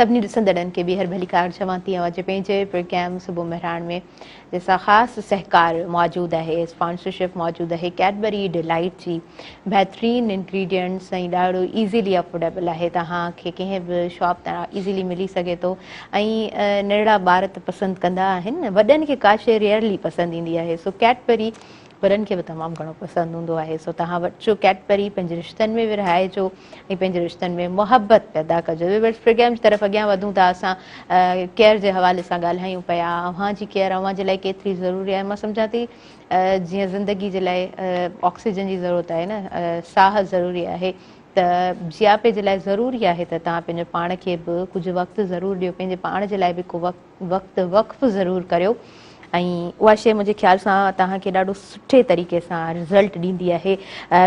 سڀني ڏسندڙن کي ٻيهر ڀليڪار چوان ٿي اوهان جي پنهنجي پروگرام صبح مهراڻ ۾ جنهن سان خاص سهڪار موجود آهي اسپانسرشپ موجود آهي ڪيڊبري ڊيلائيٽ جي بهترين انگريڊينٽس ۽ ڏاڍو ايزيلي افورڊيبل آهي توهان کي ڪنهن به شاپ تان ايزيلي ملي سگهي ٿو ۽ ننڍڙا ٻار ته پسند ڪندا آهن وڏن کي ڪا شيء ريئرلي پسند ايندي آهي سو ڪيڊبري وڏن کي به تمام گهڻو پسند هوندو آهي سو توهان وٺجو ڪيڊبري پنهنجي رشتن ۾ ورهائجو ۽ پنهنجي رشتن ۾ محبت پيدا ڪجو. ويورز پروگرام جي طرف اڳيان وڌون ٿا اسان ڪيئر جي حوالي سان ڳالهايون پيا اوهان جي ڪيئر اوهان جي لاء ڪيتري ضروري آهي مان سمجهان ٿي جيئن زندگي جي لاء آڪسيجن جي ضرورت آهي نه ساهه ضروري آهي ته جياپي جي لاء ضروري آهي ته توهان پنهنجو پاڻ کي به ڪجهه وقت ضرور ڏيو پنهنجي پاڻ جي لاء به ڪو وقت وقت وقف ضرور ڪريو ۽ اها شيء منهنجي خيال سان توهان کي ڏاڍو سٺي طريقي سان رزلٽ ڏيندي آهي.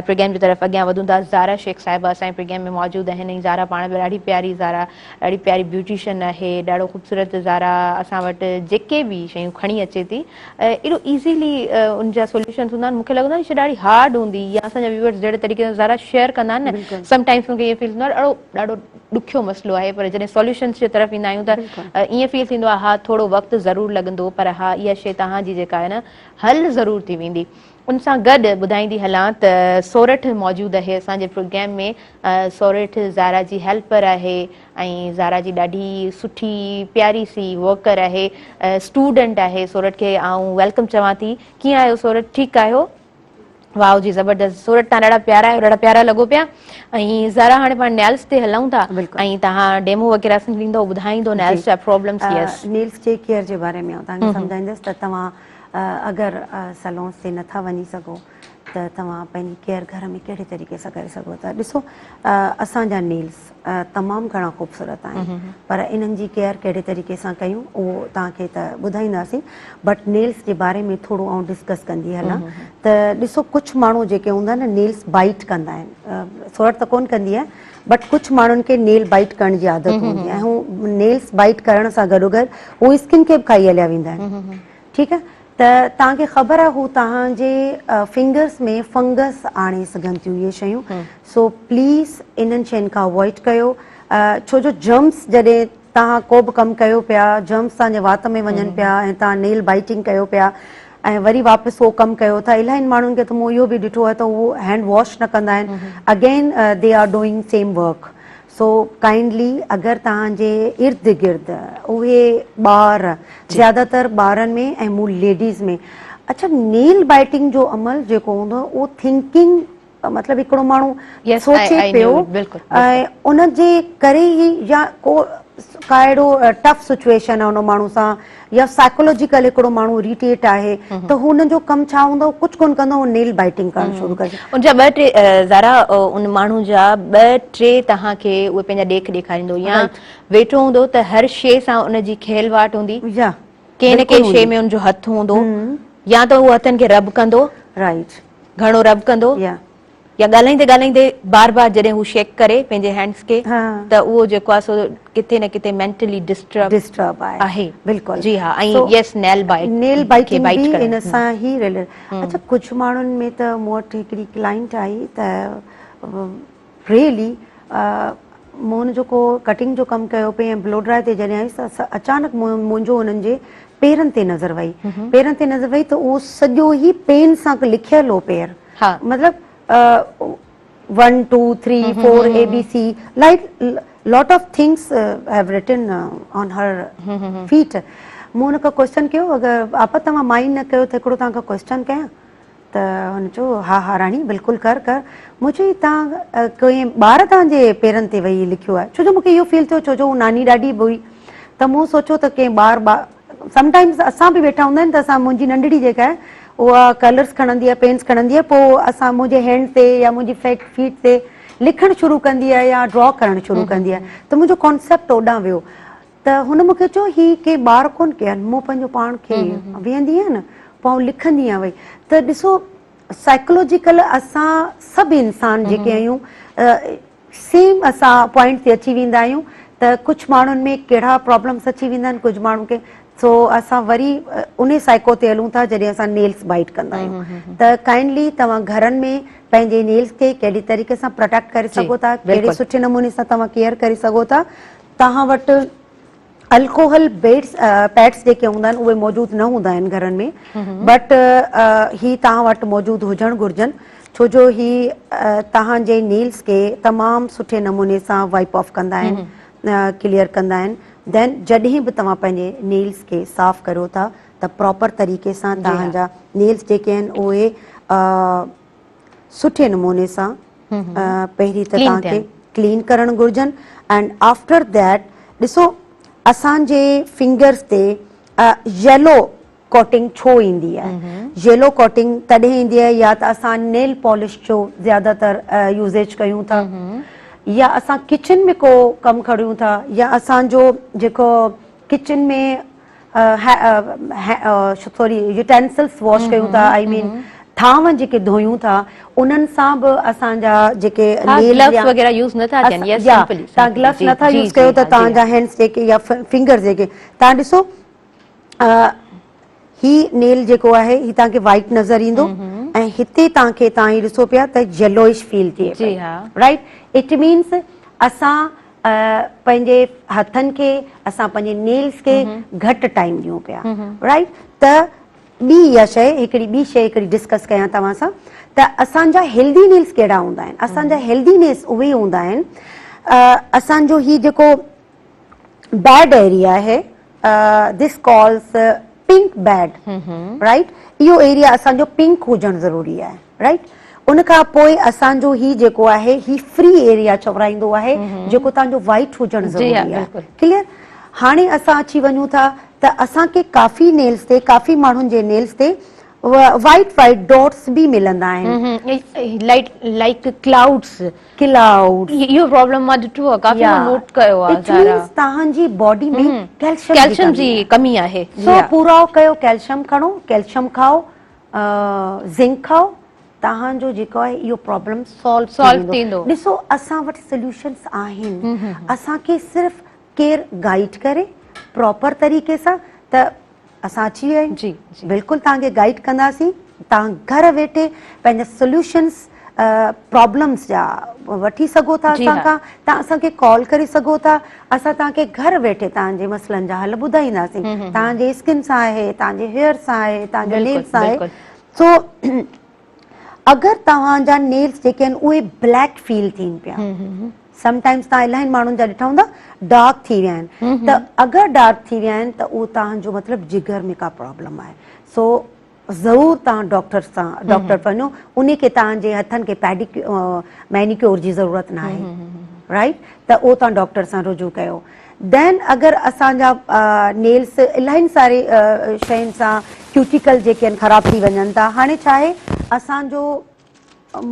پروگرام جي طرف اڳيان وڌون ٿا زارا شيخ صاحبه اسان جي پروگرام ۾ موجود آهن ۽ زارا پاڻ به ڏاڍي پياري زارا ڏاڍي پياري بيوٽيشن آهي ڏاڍو خوبصورت زارا اسان وٽ جيڪي به شيون کڻي اچي ٿي ايڏو ايزيلي ان جا سوليوشنس هوندا آهن مون کي لڳندو آهي شيء ڏاڍي هارڊ هوندي يا اسان جا ويورز جهڙي طريقي سان زارا شيئر ڪندا آهن نه سم ٽائمس مون کي ائين فيل ٿيندو آهي ڏاڍو ڏاڍو ڏکيو مسئلو آهي پر جڏهن سوليوشنس جي طرف ايندا آهيون ته ائين فيل ٿيندو آهي ها ٿورو وقت ضرور لڳندو پر ها اها شيء توهان جي جيڪا آهي نه حل ضرور ٿي ويندي. ان سان گڏ ٻڌائيندي هلان ته سورٺ موجود آهي اسان جي پروگرام ۾ سورٺ زارا جي هيلپر آهي ۽ زارا جي ڏاڍي سٺي پياري سي ورڪر آهي اسٽوڊنٽ آهي سورٺ کي آئون welcome چوان ٿي ڪيئن آهيو سورٺ ٺيڪ آهيو؟ واو جي زبردست سورٺ تان ڏاڍا پيارا آهيو ڏاڍا پيارا لڳو پيا ۽ زارا هاڻي پاڻ نيلز تي هلون ٿا ۽ توهان ڊيمو وغيره اسان کي ڏيندو ٻڌائيندو نيلز جا پرابلمز يس نيلز جي ڪيئر جي باري ۾ آئون توهان کي سمجهائيندس ته توهان اگر سلونس تي نٿا وڃي سگهو ته توهان پنهنجي ڪيئر گهر ۾ ڪهڙي طريقي سان ڪري سگهو ٿا ڏسو اسان جا نيلز تمام گهڻا خوبصورت آهن پر انهن جي ڪيئر ڪهڙي طريقي سان ڪيون اهو توهان کي ته ٻڌائينداسين بٽ نيلز جي باري ۾ ٿورو آئون ڊسڪس ڪندي هلان ته ڏسو ڪجهه ماڻهو جيڪي هوندا آهن نيلز بائيٽ ڪندا آهن سورٺ ته ڪون ڪندي آهي بٽ ڪجهه ماڻهن کي نيل بائيٽ ڪرڻ جي عادت هوندي آهي هو نيلز بائيٽ ڪرڻ سان گڏو گڏ هو اسڪن کي به کائي هليا ويندا آهن ٺيڪ آهي ته توهان کي خبر آهي هو توهان جي فنگرس ۾ فنگس آڻي سگهن ٿيون اهي شيون سو پليز انهن شين کان اوائڊ ڪيو ڇو جو جرمس جڏهن توهان ڪو به ڪم ڪيو پيا جرمس توهان جي وات ۾ وڃن پيا ۽ توهان نيل بائيٽنگ ڪيو پيا ۽ وري واپس اهو ڪم ڪيو ٿا الاهين ماڻهن کي ته مون اهو به ڏٺو آهي ته هو هينڊ واش نه ڪندا آهن again they are doing same work so kindly اگر توهان جي ارد گرد اهي ٻار زياده تر ٻارن ۾ ۽ مون ليڊيز ۾ اڇا نيل بائيٽنگ جو عمل جيڪو هوندو آهي اهو ٿنڪنگ مطلب هڪڙو ماڻهو سوچي پيو ۽ ان جي ڪري ئي يا ڪو ڪا اهڙو ٽف سچويشن آهي ان ماڻهو سان يا سائيڪولوجيڪل هڪڙو ماڻهو اريٽيٽ آهي ته هن جو ڪم ڇا هوندو ڪجهه ڪونه ڪندو هو نيل بائيٽنگ ڪرڻ شروع ڪري ان جا ٻه ٽي زارا ان ماڻهو جا ٻه ٽي توهان کي اهي پنهنجا ڏيک ڏيکاريندو يا ويٺو هوندو ته هر شيء سان ان جي کيل واٽ هوندي يا ڪنهن نه ڪنهن شيء ۾ ان جو هٿ هوندو يا ته هو هٿن کي رب ڪندو رائيٽ گهڻو رب ڪندو يا يا ڳالهائيندي ڳالهائيندي بار بار جڏهن هو شيڪ ڪري پنهنجي هينڊس کي ته اهو جيڪو آهي سو ڪٿي نه ڪٿي مينٽلي ڊسٽرب ڊسٽرب آهي بلڪل جي ها ۽ يس نيل بائيٽ نيل بائيٽنگ به ان سان ئي رليٽيڊ اڇا ڪجهه ماڻهن ۾ ته مون وٽ هڪڙي ڪلائنٽ آئي ته ريئلي مون هن جو ڪو ڪٽنگ جو ڪم ڪيو پئي ۽ بلو ڊرائي تي جڏهن آئي ته اچانڪ منهنجو هنن جي پيرن تي نظر وئي پيرن تي نظر وئي ته اهو سڄو ئي پين سان لکيل هو پير مطلب 1 2 3 4 اي بي سي like lot of things have written on her feet مون هن کان ڪوئسچن ڪيو اگر آپا توهان مائنڊ نه ڪيو ته هڪڙو توهان کان ڪوئسچن ڪيان ته هن چيو ها ها راڻي بلڪل ڪر ڪر مون چيو هي توهان ڪنهن ٻار توهان جي پيرن تي ويهي لکيو آهي ڇو جو مون کي اهو فيل ٿيو ڇو جو هو ناني ڏاڏي به هئي ته مون سوچيو ته ڪنهن ٻار سم ٽائمز اسان به ويٺا هوندا آهن ته اسان منهنجي ننڍڙي جيڪا آهي اها ڪلرس کڻندي آهي پينس کڻندي آهي پوء اسان منهنجي هينڊ تي يا منهنجي فيٽ فيٽ تي لکڻ شروع ڪندي آهي يا ڊرا ڪرڻ شروع ڪندي آهي ته منهنجو ڪانسيپٽ اوڏانهن ويو ته هن مون کي چيو هي ڪي ٻار ڪونه ڪيا آهن مون پنهنجو پاڻ کي ويهندي آهيان نه پوء آئون لکندي آهيان وئي ته ڏسو سائيڪولوجيڪل اسان سڀ انسان جيڪي آهيون سيم اسان پوائنٽ تي اچي ويندا آهيون ته ڪجهه ماڻهن ۾ ڪهڙا پرابلمس اچي ويندا آهن ڪجهه ماڻهن کي سو اسان وري انهي سائيڪو تي هلون ٿا جڏهن اسان نيلس بائيٽ ڪندا آهيون ته ڪائنڊلي توهان گهرن ۾ پنهنجي نيلس کي ڪهڙي طريقي سان پروٽيڪٽ ڪري سگهو ٿا ڪهڙي سٺي نموني سان توهان ڪيئر ڪري سگهو ٿا. توهان وٽ الڪوهل بيڊس پيڊس جيڪي هوندا آهن اهي موجود نه هوندا آهن گهرن ۾ بٽ هي توهان وٽ موجود هجڻ گهرجن ڇو جو هي توهان جي نيلس کي تمام سٺي نموني سان وائپ آف ڪندا آهن ڪليئر ڪندا آهن دين جڏهن به توهان پنهنجي نيلس کي صاف ڪريو ٿا ته پراپر طريقي سان توهان جا نيلس جيڪي آهن اهي سٺي نموني سان پهرين ته توهان کي ڪلين ڪرڻ گهرجن اينڊ آفٽر that ڏسو اسان جي فنگرز تي ييلو ڪوٽنگ ڇو ايندي آهي ييلو ڪوٽنگ تڏهن ايندي آهي يا ته اسان نيل پالش جو زياده تر يوزيج ڪيون ٿا يا اسان ڪچن ۾ ڪو ڪم کڻيون ٿا يا اسان جو جيڪو ڪچن ۾ سوري يوٽينسلس واش ڪيون ٿا آئي مين ٿانو جيڪي ڌويون ٿا انهن سان به اسان جا جيڪي گلوز وغيره يوز نه ٿا ٿين يا سمپلي تان گلوز نه ٿا يوز ڪيو ته تان جا هينڊز جيڪي يا فنگرز جيڪي تان ڏسو هي نيل جيڪو آهي هي تان کي وائٽ نظر ايندو ۽ هتي تان کي تان هي ڏسو پيا ته ييلوئش فيل ٿئي جي ها رائٽ it means اسان پنهنجي هٿن کي اسان پنهنجي نيلز کي گهٽ ٽائيم ڏيون پيا رائٽ ته ٻي اها شيء هڪڙي ٻي شيء هڪڙي ڊسڪس ڪيان توهان سان ته اسان جا هيلدي نيلز ڪهڙا هوندا آهن اسان جا هيلدي نيلز اهي هوندا آهن اسان جو هي جيڪو بيڊ ايريا آهي this calls pink bed right اهو ايريا اسان جو پنڪ هجڻ ضروري آهي رائٽ ان کان پوء اسان جو هي جيڪو آهي هي فري ايريا چورائيندو آهي جيڪو توهان جو وائٽ هجڻ ضروري آهي ڪليئر هاڻي اسان اچي وڃون ٿا ته اسان کي ڪافي نيلز تي ڪافي ماڻهن جي نيلز تي وائٽ وائٽ ڊاٽس به ملندا آهن لائٽ لائڪ ڪلائوڊس ڪلائوڊس اهو پرابلم مان ڏٺو آهي ڪافي مان نوٽ ڪيو آهي it means توهان جي باڊي ۾ ڪيلشيم ڪيلشيم جي ڪمي آهي سو پورائو ڪيو ڪيلشيم کڻو ڪيلشيم کائو زنڪ کائو توهان جو جيڪو آهي اهو پرابلم سالو سالو ٿيندو ڏسو اسان وٽ سوليوشنس آهن اسان کي صرف ڪير گائيڊ ڪري پراپر طريقي سان ته اسان اچي ويا آهيون جي جي بلڪل توهان کي گائيڊ ڪنداسين توهان گهر ويٺي پنهنجا سوليوشنس پرابلمس جا وٺي سگهو ٿا اسان کان توهان اسان کي ڪال ڪري سگهو ٿا اسان توهان کي گهر ويٺي توهان جي مسئلن جا حل ٻڌائينداسين توهان جي اسڪن سان آهي توهان جي هيئر سان آهي توهان جي نيلز سان آهي سو اگر توهان جا نيلز جيڪي آهن اهي بليڪ فيل ٿين پيا سم ٽائمز توهان الاهين ماڻهن جا ڏٺا هوندا ڊارڪ ٿي ويا آهن ته اگر ڊارڪ ٿي ويا آهن ته اهو توهان جو مطلب جگر ۾ ڪا پرابلم آهي سو ضرور توهان ڊاڪٽر سان ڊاڪٽر وڃو ان کي توهان جي هٿن کي پيڊي مينيڪيور جي ضرورت نه آهي رائٽ ته اهو توهان ڊاڪٽر سان رجوع ڪيو دين اگر اسان جا نيلس الاهين ساري شين سان ڪيوٽيڪل جيڪي آهن خراب ٿي وڃن ٿا هاڻي ڇا آهي اسان جو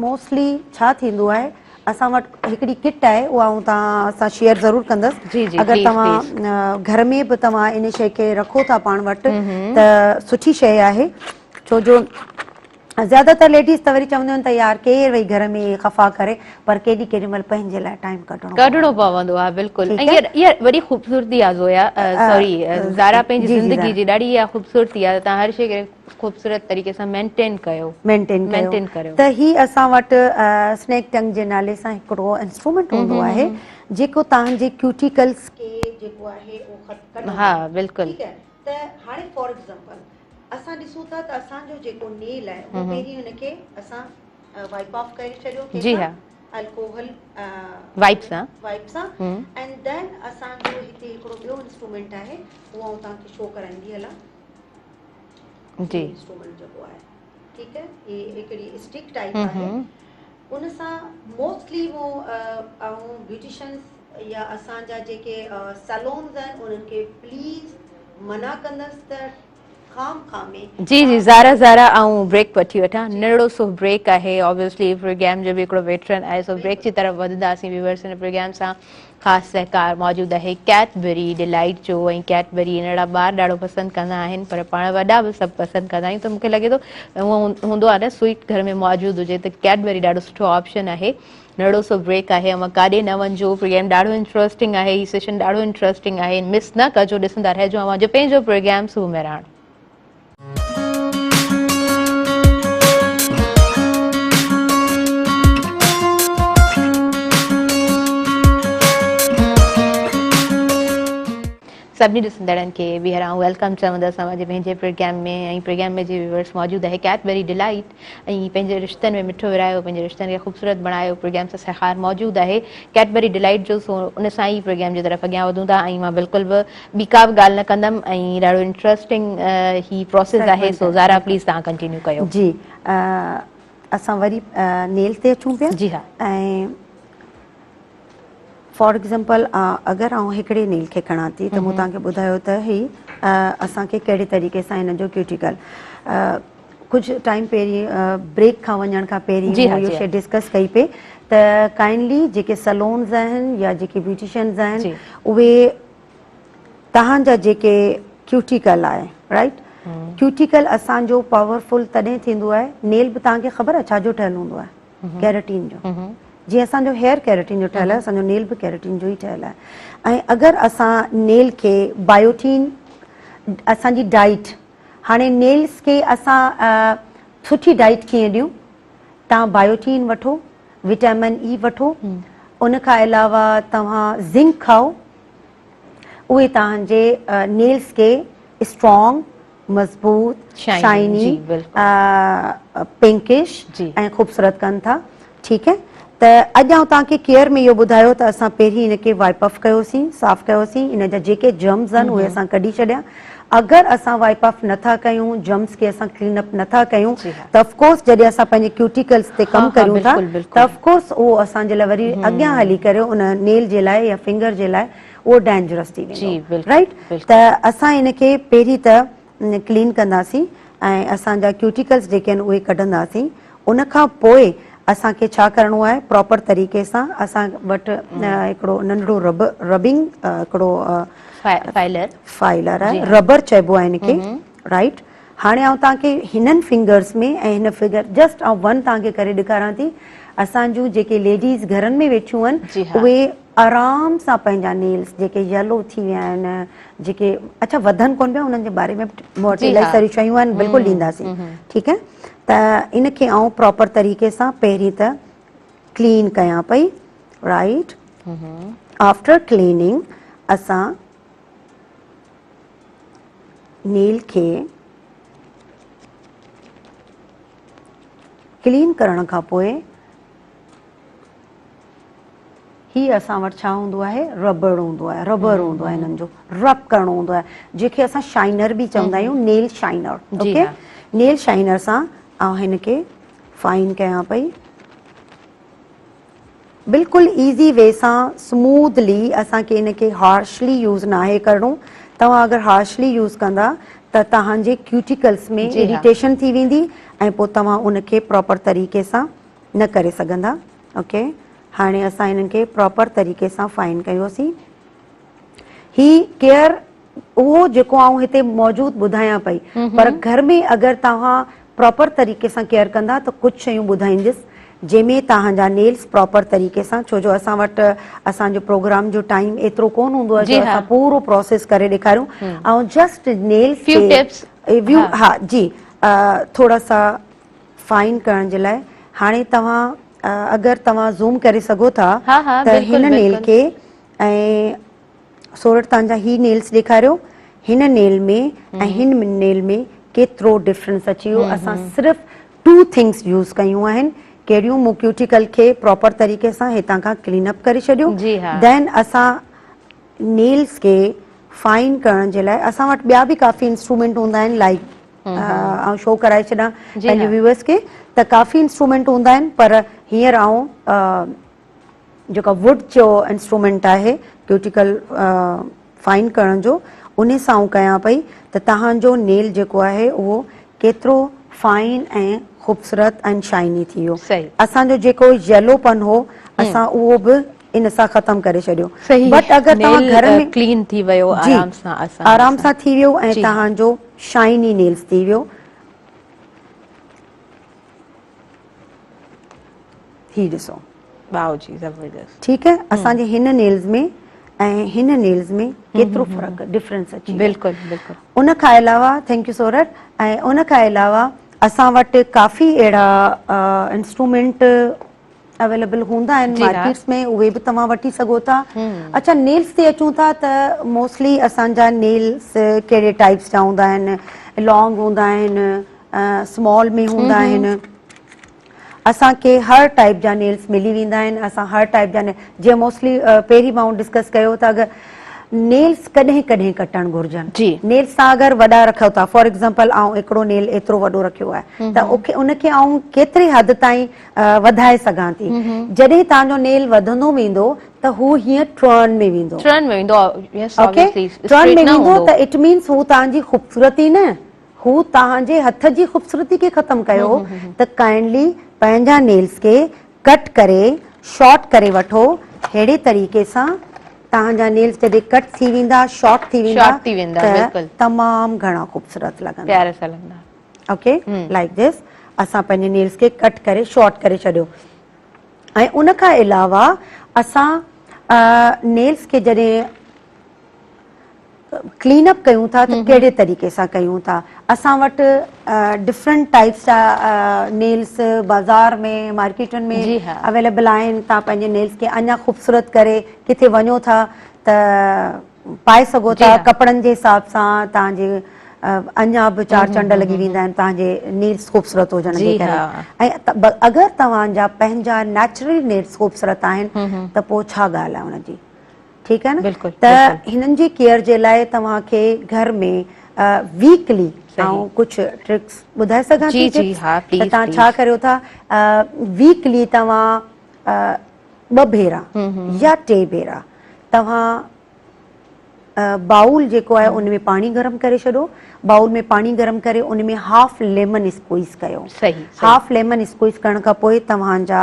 موسٽلي ڇا ٿيندو آهي اسان وٽ هڪڙي ڪٽ آهي اها آئون توهان سان شيئر ضرور ڪندس اگر توهان گهر ۾ به توهان ان شي کي رکو ٿا پاڻ وٽ ته سٺي شي آهي ڇو جو زياده تر ليڊيز ته وري چونديون آهن ته يار ڪير ويهي گهر ۾ خفا ڪري پر ڪيڏي ڪيڏي مهل پنهنجي لاء ٽائيم ڪڍڻو ڪڍڻو پوندو آهي بلڪل ۽ اها وڏي خوبصورتي آهي زويا سوري زارا پنهنجي زندگي جي ڏاڍي اها خوبصورتي آهي ته توهان هر شي کي خوبصورت طريقي سان مينٽين ڪيو مينٽين ڪيو ته هي اسان وٽ سنيڪ ٽنگ جي نالي سان هڪڙو انسٽرومينٽ هوندو آهي جيڪو توهان جي ڪيوٽيڪلز کي جيڪو آهي اهو خط ڪڍندو ها بلڪل ٺيڪ آهي ته هاڻي فار ايگزامپل اسان ڏسون ٿا ته اسان جو جيڪو نيل آهي اهو پهرين هن کي اسان وائپ آف ڪري ڇڏيو ڪنهن جي ها الڪوهل وائپ سان وائپ سان اينڊ then اسان جو هتي هڪڙو ٻيو انسٽرومينٽ آهي اهو آئون توهان کي شو ڪرائيندي هلان جي انسٽرومينٽ جيڪو آهي ٺيڪ آهي هي هڪڙي اسٽڪ ٽائپ آهي ان سان موسٽلي مون آئون بيوٽيشنس يا اسان جا جيڪي سلونز آهن انهن کي پليز منع ڪندس ته خام خامي جي جي زارا زارا آئون بريڪ وٺي وٺان ننڍڙو سو بريڪ آهي آبويسلي پروگرام جو به هڪڙو ويٽرن آهي سو بريڪ جي طرف وڌنداسين ويورس هن پروگرام سان خاص سهڪار موجود آهي ڪيٽبري ڊيلائيٽ جو ۽ ڪيٽبري ننڍڙا ٻار ڏاڍو پسند ڪندا آهن پر پاڻ وڏا به سڀ پسند ڪندا آهيون ته مونکي لڳي ٿو هوندو آهي نه سوئيٽ گهر ۾ موجود هجي ته ڪيٽبري ڏاڍو سٺو آپشن آهي ننڍڙو سو بريڪ آهي اوهان ڪاڏي نه وڃجو پروگرام ڏاڍو انٽرسٽنگ آهي هي سيشن ڏاڍو انٽرسٽنگ آهي مس نه ڪجو ڏسندا رهجو اوهان جو پنهنجو پروگرام صبح مهراڻ. سڀني ڏسندڙن کي ٻيهر آئون welcome چوندس اوهان جي پنهنجي پروگرام ۾ ۽ پروگرام ۾ جي ويورس موجود آهي ڪيڊبري ڊيلائيٽ ۽ پنهنجي رشتن ۾ مٺو ورهايو پنهنجي رشتن کي خوبصورت بڻايو پروگرام سان سهڪار موجود آهي ڪيڊبري ڊيلائيٽ جو سو ان سان ئي پروگرام جي طرف اڳيان وڌون ٿا ۽ مان بلڪل به ٻي ڪا به ڳالهه نه ڪندم ۽ ڏاڍو انٽرسٽنگ هي پروسيس آهي سو زارا پليز توهان ڪنٽينيو ڪيو. جي اسان وري نيل تي اچون پيا جي ها ۽ فار ايگزامپل اگر آئون هڪڙي نيل کي کڻان ٿي ته مون توهان کي ٻڌايو ته هي اسان کي ڪهڙي طريقي سان هن جو ڪيوٽيڪل ڪجهه ٽائيم پهرين بريڪ کان وڃڻ کان پهرين مون اهو شي ڊسڪس ڪئي پئي ته ڪائنڊلي جيڪي سلونز آهن يا جيڪي بيوٽيشنز آهن اهي توهان جا جيڪي ڪيوٽيڪل آهي رائيٽ ڪيوٽيڪل اسان جو پاورفل تڏهن ٿيندو آهي نيل به توهان کي خبر آهي ڇا جو ٺهيل هوندو آهي ڪيراٽين جو جيئن اسان جو هيئر ڪيراٽين جو ٺهيل آهي اسان جو نيل به ڪيراٽين جو ئي ٺهيل آهي ۽ اگر اسان نيل کي بايوٽين اسان جي ڊائيٽ هاڻي نيلس کي اسان سٺي ڊائيٽ ڪيئن ڏيون توهان بايوٽين وٺو وٽامن اي وٺو ان کان علاوه توهان زنڪ کائو اهي توهان جي نيلس کي اسٽرانگ مضبوط، شائني، پنڪش ۽ خوبصورت ڪن ٿا. ٺيڪ هي ته اڄ آئون توهان کي ڪيئر ۾ اهو ٻڌايو ته اسان پهرين ان کي وائپ آف ڪيوسين، صاف ڪيوسين، ان جا جيڪي جرمز آهن اهي اسان ڪڍي ڇڏيا. اگر اسان وائپ آف نه ٿا ڪيون، جرمز کي اسان ڪلين اپ نه ٿا ڪيون ته آف ڪورس جڏهن اسان پنهنجي ڪيوٽيڪلز تي ڪم ڪريون ٿا ته آف ڪورس اهو اسان جي لاء وري اڳيان هلي ڪري ان نيل جي لاء يا فنگر جي لاء اهو ڊينجرس ٿي ويندو رائيٽ ته اسان ان کي پهرين ته ڪلين ڪنداسين ۽ اسان جا ڪيوٽيڪلس جيڪي آهن اهي ڪڍنداسين ان کان پوء اسان کي ڇا ڪرڻو آهي پراپر طريقي سان اسان وٽ هڪڙو ننڍڙو رب ربنگ هڪڙو فائلر فائلر آهي ربر چئبو آهي ان کي رائيٽ هاڻي آئون توهان کي هنن فنگرس ۾ ۽ هن فگر جسٽ آئون ون توهان کي ڪري ڏيکاران ٿي اسان جون جيڪي ليڊيز گهرن ۾ ويٺيون آهن اهي آرام سان پنهنجا نيلز جيڪي يلو ٿي ويا آهن جيڪي اڇا وڌن ڪون پيا انهن جي باري ۾ مون وٽ الاهي ساريون شيون آهن بلڪل ڏينداسين ٺيڪ آهي ته ان کي آئون پراپر طريقي سان پهرين ته ڪلين ڪيان پئي رائيٽ آفٽر ڪليننگ اسان نيل کي ڪلين ڪرڻ کان پوء هي اسان وٽ ڇا هوندو آهي ربڙ هوندو آهي ربر هوندو آهي هنن جو رب ڪرڻو هوندو آهي جنهن کي اسان شائنر به چوندا آهيون نيل شائنر اوڪي نيل شائنر سان آئون هن کي فائن ڪيان پئي بلڪل ايزي وي سان سموٿلي اسان کي ان کي هارشلي يوز ناهي ڪرڻو توهان اگر هارشلي يوز ڪندا ته توهان جي ڪيوٽيڪلس ۾ اريٽيشن ٿي ويندي ۽ پوء توهان ان کي پراپر طريقي سان نه ڪري سگهندا اوڪي هاڻي اسان انهن کي پراپر طريقي سان فائن ڪيوسين هي ڪيئر اهو جيڪو آئون هتي موجود ٻڌايان پئي پر گهر ۾ اگر توهان پراپر طريقي سان ڪيئر ڪندا ته ڪجهه شيون ٻڌائيندس جنهن ۾ توهان جا نيلز پراپر طريقي سان ڇو جو اسان وٽ اسان جو پروگرام جو ٽائيم ايترو ڪون هوندو آهي جو اسان پورو پروسيس ڪري ڏيکاريون آئون جسٽ نيلز کي ها جي ٿورا سا فائن ڪرڻ جي لاء هاڻي توهان اگر توهان زوم ڪري سگهو ٿا ته هن نيل کي ۽ سورٺ توهان جا هي نيلز ڏيکاريو هن نيل ۾ ۽ هن نيل ۾ ڪيترو ڊفرنس اچي ويو اسان صرف ٽو ٿنگس يوز ڪيون آهن ڪهڙيون مون ڪيوٽيڪل کي پراپر طريقي سان هتان کان ڪلين اپ ڪري ڇڏيو دين اسان نيلز کي فائن ڪرڻ جي لاء اسان وٽ ٻيا به ڪافي انسٽرومينٽ هوندا آهن لائڪ آئون شو ڪرائي ڇڏان پنهنجي ويوئرس کي ته ڪافي انسٽرومينٽ هوندا آهن پر هينئر آئون جيڪا ووڊ جو انسٽرومينٽ آهي ڪيوٽيڪل فائن ڪرڻ جو ان سان آئون ڪيان پئي ته تهان جو نيل جيڪو آهي اهو ڪيترو فائن ۽ خوبصورت ۽ شائني ٿي ويو اسان جو جيڪو يلو پن هو اسان اهو به ان سان ختم ڪري ڇڏيو بٽ اگر توهان گهر ۾ ڪلين ٿي ويو آرام سان آساني آرام سان ٿي ويو ۽ توهان جو شائني نيلز ٿي ويو هي ڏسو واو جي زبردست ٺيڪ هي اسان جي هن نيلز ۾ ۽ هن نيلز ۾ ڪيترو فرق ڊفرنس اچي ويو بلڪل بلڪل ان کان علاوه thank you Sorath ۽ ان کان علاوه اسان وٽ ڪافي اهڙا انسٽرومينٽ اويليبل هوندا آهن مارڪيٽس ۾ اهي به توهان وٺي سگهو ٿا. اڇا نيلس تي اچون ٿا ته موسٽلي اسان جا نيلس ڪهڙي ٽائپس جا هوندا آهن، لانگ هوندا آهن، سمال ۾ هوندا آهن. اسان کي هر ٽائپ جا نيلس ملي ويندا آهن. اسان هر ٽائپ جا جيئن موسٽلي پهرين مان ڊسڪس ڪيو ته اگر نيلس ڪڏهن ڪڏهن ڪٽڻ گهرجن. نيلس تان اگر وڏا رکو ٿا فار ايگزامپل آئون هڪڙو نيل ايترو وڏو رکيو آهي ته ان کي آئون ڪيتري حد تائين وڌائي سگهان ٿي. جڏهن توهان جو نيل وڌندو ويندو ته هو هيئن ٽرن ۾ ويندو. ٽرن ۾ ويندو يس اوبويسلي ٽرن ۾ ويندو ته it means هو توهان جي خوبصورتي نه هو توهان جي هٿ جي خوبصورتي کي ختم ڪيو ته ڪائنڊلي پنهنجا نيلز کي ڪٽ ڪري شارٽ ڪري وٺو ههڙي طريقي سان توهان جا نيلز جڏهن ڪٽ ٿي ويندا شارٽ ٿي ويندا ته تمام گهڻا خوبصورت لڳندا. پيارا سا لڳندا. اوڪي لائيڪ this اسان پنهنجي نيلز کي ڪٽ ڪري شارٽ ڪري ڇڏيو ۽ ان کان علاوه اسان نيلز کي جڏهن ڪلين اپ ڪيون ٿا ته ڪهڙي طريقي سان ڪيون ٿا اسان وٽ ڊفرنٽ ٽائپس جا نيلز بازار ۾ مارڪيٽن ۾ اويليبل آهن تان پنهنجي نيلز کي اڃا خوبصورت ڪري ڪٿي وڃو ٿا ته پائي سگهو ٿا ڪپڙن جي حساب سان توهان جي اڃا به چار چنڊ لڳي ويندا آهن توهان جي نيلز خوبصورت هجڻ جي ڪري ۽ اگر توهان جا پنهنجا نيچرل نيلز خوبصورت آهن ته پوء ڇا ڳالهه آهي ان جي ٺيڪ آهي نه ته هنن جي ڪيئر جي لاء توهان کي گهر ۾ ويڪلي آئون ڪجهه ٽرڪس ٻڌائي سگهان ٿي ته توهان ڇا ڪريو ٿا ويڪلي توهان ٻه ڀيرا يا ٽي ڀيرا توهان بائول جيڪو آهي ان ۾ پاڻي گرم ڪري ڇڏو بائول ۾ پاڻي گرم ڪري ان ۾ هاف ليمن اسڪوئيز ڪيو هاف ليمن اسڪوئيز ڪرڻ کان پوء توهان جا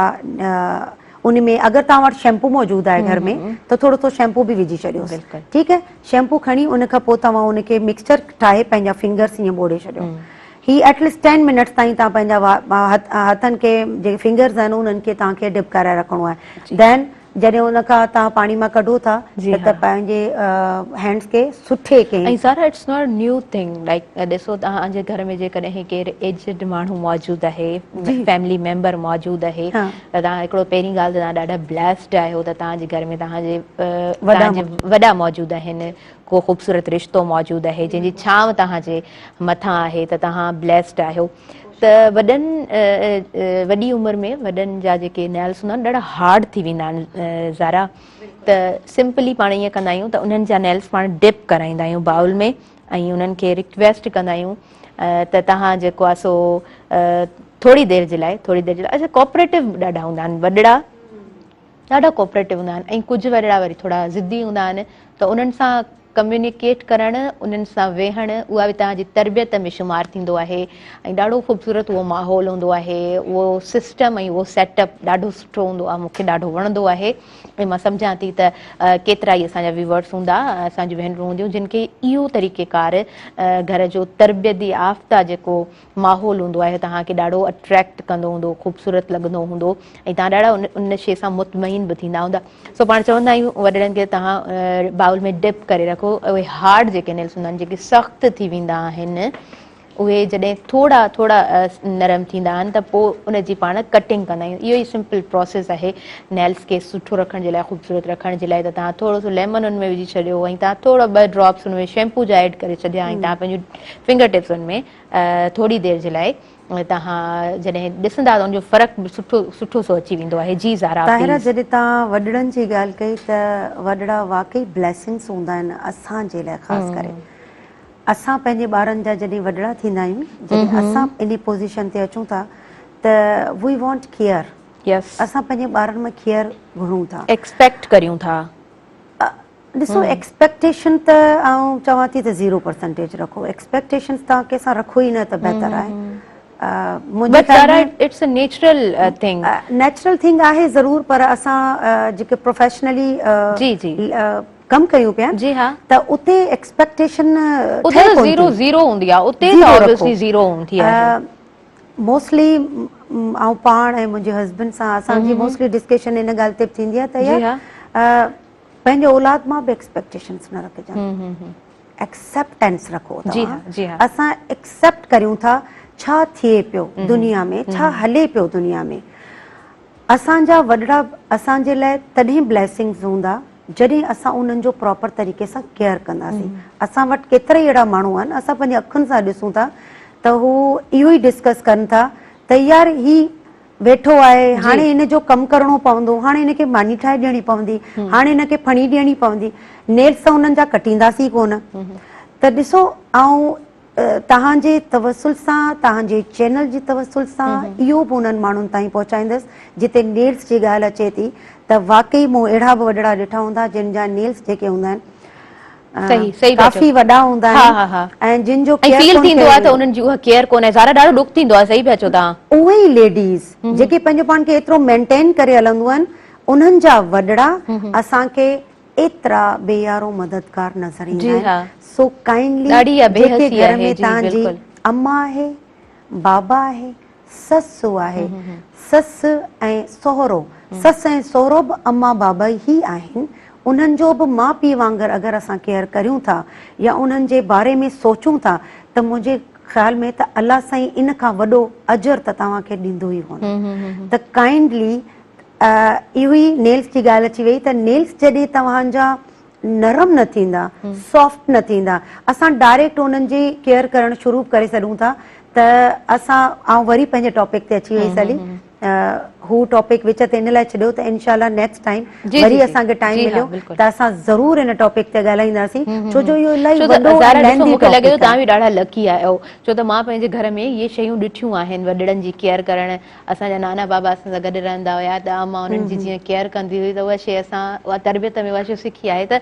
ان ۾ اگر توهان وٽ شيمپو موجود آهي گهر ۾ ته ٿورو ٿورو شيمپو به وجهي ڇڏيو ٺيڪ آهي شيمپو کڻي ان کان پوء توهان ان کي مڪسچر ٺاهي پنهنجا فنگرس ائين ٻوڙي ڇڏيو هي ايٽ ليسٽ ٽين منٽس تائين توهان پنهنجا هٿن کي جيڪي فنگرز آهن انهن کي توهان کي ڊپ ڪرائي رکڻو آهي دين جڏهن ان کان توهان پاڻي مان ڪڍو ٿا ته پنهنجي هينڊز کي سٺي ڪنهن ۽ Zara it's not new thing like ڏسو توهان جي گهر ۾ جيڪڏهن ڪير ايجڊ ماڻهو موجود آهي فيملي ميمبر موجود آهي ته توهان هڪڙو پهرين ڳالهه ته توهان ڏاڍا بليسڊ آهيو ته توهان جي گهر ۾ توهان جي وڏا موجود آهن ڪو خوبصورت رشتو موجود آهي جنهن جي ڇانو توهان جي مٿان آهي ته توهان بليسڊ آهيو ته وڏن وڏي عمر ۾ وڏن جا جيڪي نيلس هوندا آهن ڏاڍا هارڊ ٿي ويندا آهن زارا ته سمپلي پاڻ ائين ڪندا آهيون ته انهن جا نيلس پاڻ ڊپ ڪرائيندا آهيون بائول ۾ ۽ انهن کي رڪويسٽ ڪندا آهيون ته توهان جيڪو آهي سو ٿوري دير جي لاء ٿوري دير جي لاء اڇا ڪوآپريٽو ڏاڍا هوندا آهن وڏڙا ڏاڍا ڪوآپريٽو هوندا آهن ۽ ڪجهه وڏڙا وري ٿورا ضدي هوندا آهن ته انهن سان ڪميونيڪيٽ ڪرڻ انهن سان ويهڻ اها به توهان جي تربيت ۾ شمار ٿيندو آهي ۽ ڏاڍو خوبصورت اهو ماحول هوندو آهي اهو سسٽم ۽ اهو سيٽ اپ ڏاڍو سٺو هوندو آهي مون کي ڏاڍو وڻندو آهي ۽ مان سمجهان ٿي ته ڪيترا ئي اسان جا ويورس هوندا اسان جون ڀينرون هونديون جن کي اهو طريقي ڪار گهر جو تربيت يافته جيڪو ماحول هوندو آهي توهان کي ڏاڍو اٽريڪٽ ڪندو هوندو خوبصورت لڳندو هوندو ۽ توهان ڏاڍا ان شي سان مطمئن به ٿيندا هوندا سو پاڻ چوندا آهيون وڏڙن کي توهان بائول ۾ ڊپ ڪري رکو اهي هارڊ جيڪي نيلس هوندا آهن جيڪي سخت ٿي ويندا آهن اهي جڏهن ٿورا ٿورا نرم ٿيندا آهن ته پوء ان جي پاڻ ڪٽنگ ڪندا آهيون اهو ئي سمپل پروسيس آهي نيلس کي سٺو رکڻ جي لاء خوبصورت رکڻ جي لاء ته توهان ٿورو سو ليمن ان ۾ وجهي ڇڏيو ۽ توهان ٿورو ٻه ڊراپس ان ۾ شيمپو جا ايڊ ڪري ڇڏيا ۽ توهان پنهنجون فنگر ٽپس ان ۾ ٿوري دير جي لاء توهان جڏهن ڏسندا ته ان جو فرق به سٺو سٺو سو اچي ويندو آهي جي زارا طاهره پليز. جڏهن توهان وڏڙن جي ڳالهه ڪئي ته وڏڙا واقعي بليسنگس هوندا آهن اسان جي لاء خاص ڪري اسان پنهنجي ٻارن جا جڏهن وڏڙا ٿيندا آهيون جڏهن اسان انهي پوزيشن تي اچون ٿا ته وي وانٽ ڪيئر اسان پنهنجي ٻارن مان ڪيئر گهرون ٿا ايڪسپيڪٽ ڪريون ٿا. ڏسو ايڪسپيڪٽيشن ته آئون چوان ٿي ته زيرو پرسنٽيج رکو ايڪسپيڪٽيشنز توهان ڪنهن سان رکو ئي نه ته بهتر آهي منهنجي خيال ۾ it's a natural thing natural thing آهي ضرور پر اسان جيڪي پروفيشنلي جي جي ڪم ڪيون پيا جي ها ته اتي ايڪسپيڪٽيشن اتي ته زيرو زيرو هوندي آهي اتي ته آبويسلي زيرو هوندي آهي موسٽلي آئون پاڻ ۽ منهنجي هسبنڊ سان اسان جي موسٽلي ڊسڪشن ان ڳالهه تي به ٿيندي آهي ته يار پنهنجي اولاد مان به ايڪسپيڪٽيشنس نه رکجن ايڪسيپٽنس رکو توهان اسان ايڪسيپٽ ڪريون ٿا ڇا ٿئي پيو دنيا ۾ ڇا هلي پيو دنيا ۾ اسان جا وڏڙا اسان جي لاء تڏهن بليسنگز هوندا جڏهن اسان انهن جو پراپر طريقي سان ڪيئر ڪنداسين. اسان وٽ ڪيترا ئي اهڙا ماڻهو آهن اسان پنهنجي اکين سان ڏسون ٿا ته هو اهو ئي ڊسڪس ڪن ٿا ته يار هي ويٺو آهي هاڻي هن جو ڪم ڪرڻو پوندو هاڻي هن کي ماني ٺاهي ڏيڻي پوندي هاڻي هن کي ڦڻي ڏيڻي پوندي نيلس ته انهن جا ڪٽينداسين ڪونه ته ڏسو آئون توهان جي توسل سان توهان جي چينل جي توسل سان اهو به انهن ماڻهن تائين پهچائيندس جتي نيلس جي ڳالهه اچي ٿي ته واقعي مون اهڙا به وڏڙا ڏٺا هوندا جن جا نيلس جيڪي هوندا آهن صحيح صحيح پيا چئو ڪافي وڏا هوندا ها آهن ها ها ۽ جن جو ۽ ڪيئر فيل ڪونه ٿيندو ڪيو آهي ته ويندو انهن جي اها ڪيئر ڪونه آهي زارا ڏاڍو ڏک ٿيندو آهي صحيح پيا چئو توهان. اهي ئي ليڊيز جيڪي پنهنجو پاڻ کي ايترو مينٽين ڪري هلنديون آهن انهن جا وڏڙا اسان کي ايترا بي يارو مددگار نظر جي ايندا آهن ها سو ڪائنڊلي ڏاڍي اها بي جيڪي حسي گهر آهي ۾ جي توهان جي بلڪل. اما آهي بابا آهي سس آهي سس ۽ سهرو سس ۽ سهرو به اما بابا ئي آهن انهن جو به ماء پيء وانگر اگر اسان ڪيئر ڪريون ٿا يا انهن جي باري ۾ سوچون ٿا ته منهنجي خيال ۾ ته الله سائين ان کان وڏو اجر ته توهان کي ڏيندو ئي ڪونه ته ڪائنڊلي اهو ئي نيلس جي ڳالهه اچي وئي ته نيلس جڏهن توهان جا نرم نه ٿيندا سافٽ نه ٿيندا اسان ڊائريڪٽ انهن جي ڪيئر ڪرڻ شروع ڪري سگهون ٿا ته اسان آئون وري پنهنجي ٽاپڪ تي اچي وئي سلي هو ٽاپڪ وچ تي ان لاء ڇڏيو ته انشاء الله نيڪسٽ ٽائيم وري اسان کي ٽائيم مليو ته اسان ضرور ان ٽاپڪ تي ڳالهائينداسين ڇو جو اهو الاهي وڏو ۽ لينٿي مون کي لڳي ٿو ٽاپڪ توهان آهي به ڏاڍا لڪي آهيو ڇو ته مان پنهنجي گهر ۾ اهي شيون ڏٺيون آهن وڏڙن جي ڪيئر ڪرڻ اسان جا نانا بابا اسان سان گڏ رهندا هيا ته امان انهن جي جيئن ڪيئر ڪندي هئي ته اها شيء اسان اها تربيت ۾ اها شيء سکي آهي ته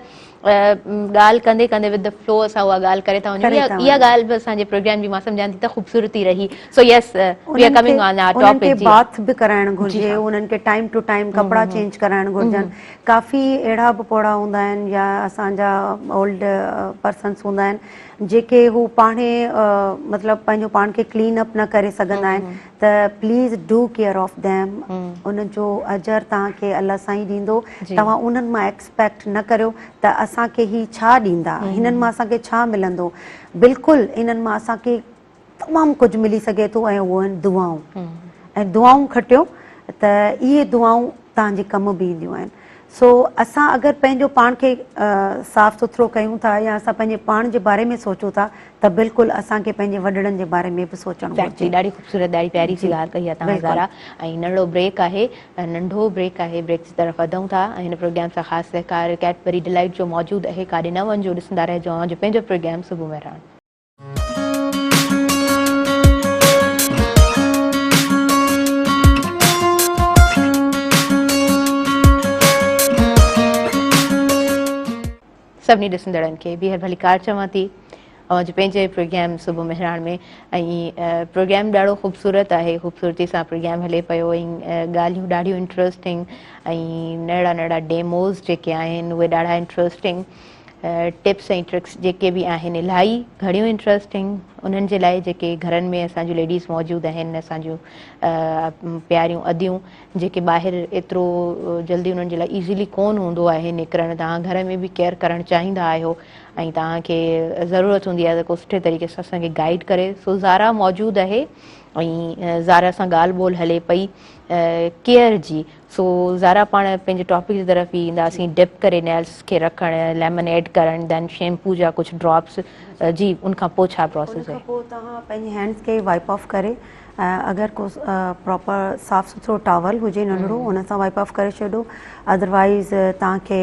ڳالهه ڪندي ڪندي ود the flu اسان اها ڳالهه ڪري ٿا وڃون اها ڳالهه به اسان جي پروگرام جي مان سمجهان ٿي ته خوبصورتي رهي so yes we are coming on our انهن کي ٽاپڪ جي باٿ به ڪرائڻ گهرجي انهن کي ٽائيم ٽو ٽائيم ڪپڙا چينج ڪرائڻ گهرجن ڪافي اهڙا به پوڙها هوندا آهن يا اسان جا اولڊ پرسنس هوندا آهن جيڪي هو پاڻهي مطلب پنهنجو پاڻ کي ڪلين اپ نه ڪري سگهندا آهن ته please do care of them ان جو اجر توهان کي الله سائين ڏيندو توهان انهن مان ايڪسپيڪٽ نه ڪريو ته اسان کي هي ڇا ڏيندا هنن مان اسان کي ڇا ملندو بلڪل انهن مان اسان کي تمام ڪجهه ملي سگهي ٿو ۽ اهو آهن دعائون ۽ دعائون کٽيو ته اهي دعائون توهان جي ڪم به اينديون آهن سو اسان اگر پنهنجو پاڻ کي صاف سٿرو ڪيون ٿا يا اسان پنهنجي پاڻ جي باري ۾ سوچون ٿا ته بلڪل اسان کي پنهنجي وڏڙن جي باري ۾ به سوچڻ گهرجي. ڏاڍي خوبصورت ڏاڍي پياري سي ڳالهه ڪئي آهي توهان زارا ۽ ننڍڙو بريڪ آهي ننڍو بريڪ آهي بريڪ جي طرف وڌون ٿا ۽ هن پروگرام سان خاص سهڪار ڪيڊبري ڊلائيٽ جو موجود اهي ڪاڏي نه وڃجو ڏسندا رهجو اوهان جو پنهنجو پروگرام صبح مهراڻ. سڀني ڏسندڙن کي ٻيهر ڀليڪار چوان ٿي اوهان جو پنهنجي پروگرام صبح مهراڻ ۾ ۽ پروگرام ڏاڍو خوبصورت آهي خوبصورتي سان پروگرام هلي پيو ۽ ڳالهيون ڏاڍيون انٽرسٽنگ ۽ نهڙا نهڙا ڊيموز جيڪي آهن اهي ڏاڍا انٽرسٽنگ ٽپس ۽ ٽرڪس جيڪي به آهن الاهي گهڻيون انٽرسٽنگ انهن جي لاء جيڪي گهرن ۾ اسان جون ليڊيز موجود آهن اسان جون پياريون اديون جيڪي ٻاهر ايترو جلدي انهن جي لاء ايزيلي ڪون هوندو آهي نڪرڻ توهان گهر ۾ به ڪيئر ڪرڻ چاهيندا آهيو ۽ توهان کي ضرورت هوندي آهي ته ڪو سٺي طريقي سان اسان کي گائيڊ ڪري سو زارا موجود آهي ۽ زارا سان ڳالهه ٻولهه هلي پئي ڪيئر جي سو زارا پاڻ پنهنجي ٽاپڪ جي طرف ئي اينداسين ڊپ ڪري نيلس کي رکڻ ليمن ايڊ ڪرڻ دين شيمپو جا ڪجهه ڊراپس جي ان کان پوء ڇا ان پروسيس کان آهي. پوء توهان پنهنجي هينڊس کي وائپ آف ڪري اگر ڪو پراپر صاف سٿرو ٽاول هجي ننڍڙو ان سان وائپ آف ڪري ڇڏو ادروائز توهان کي